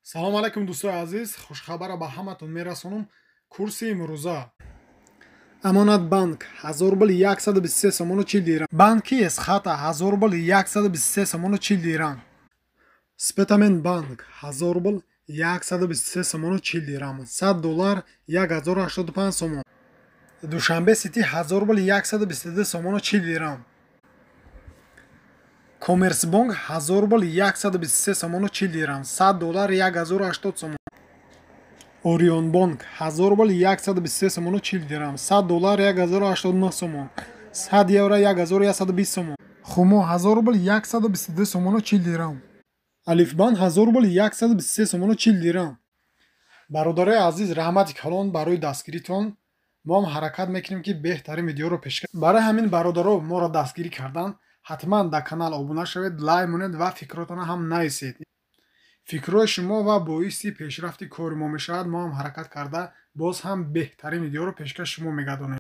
Салом алайкум, дӯстои азиз. Хушхабара ба ҳаматон мерасонам. Курси имрӯза: Амонатбанк 1000 рубл 123 сомону 40 дирам, банки Эсхата 1000 рубл 123 сомону 40 дирам, Спитамен банк 1000 рубл 123 сомону 40 дирам, 100 доллар 1085 сомон, Душанбе Сити 1000 рубл 122 сомону 40 дирам, Коммерсбонк 1000 рубл 123 сомону 40 дирам, 100 доллар 1080 сомон, Орионбонк 1000 рубл 123 сомону 40 дирам, 100 доллар 1089 сомон, 100 евро 1120 сомон, Хумо 1000 рубл 122 сомону 40 дирам, Алифбанк 1000 рубл 123 сомону 40 дирам. Бародарои азиз, раҳмати калон барои дастгиритон. Мо ҳам ҳаракат мекунем, ки беҳтарин видеоро пешкаш. Барои ҳамин бародаро моро дастгирӣ кардан, ҳатман дар канал обуна шавед, лайк монед ва фикротонро ҳам нависед. Фикрҳои шумо ва боиси пешрафти кори мо мешавад. Мо ҳам ҳаракат карда, боз ҳам беҳтарин видеоро пешкаш шумо мегардонем.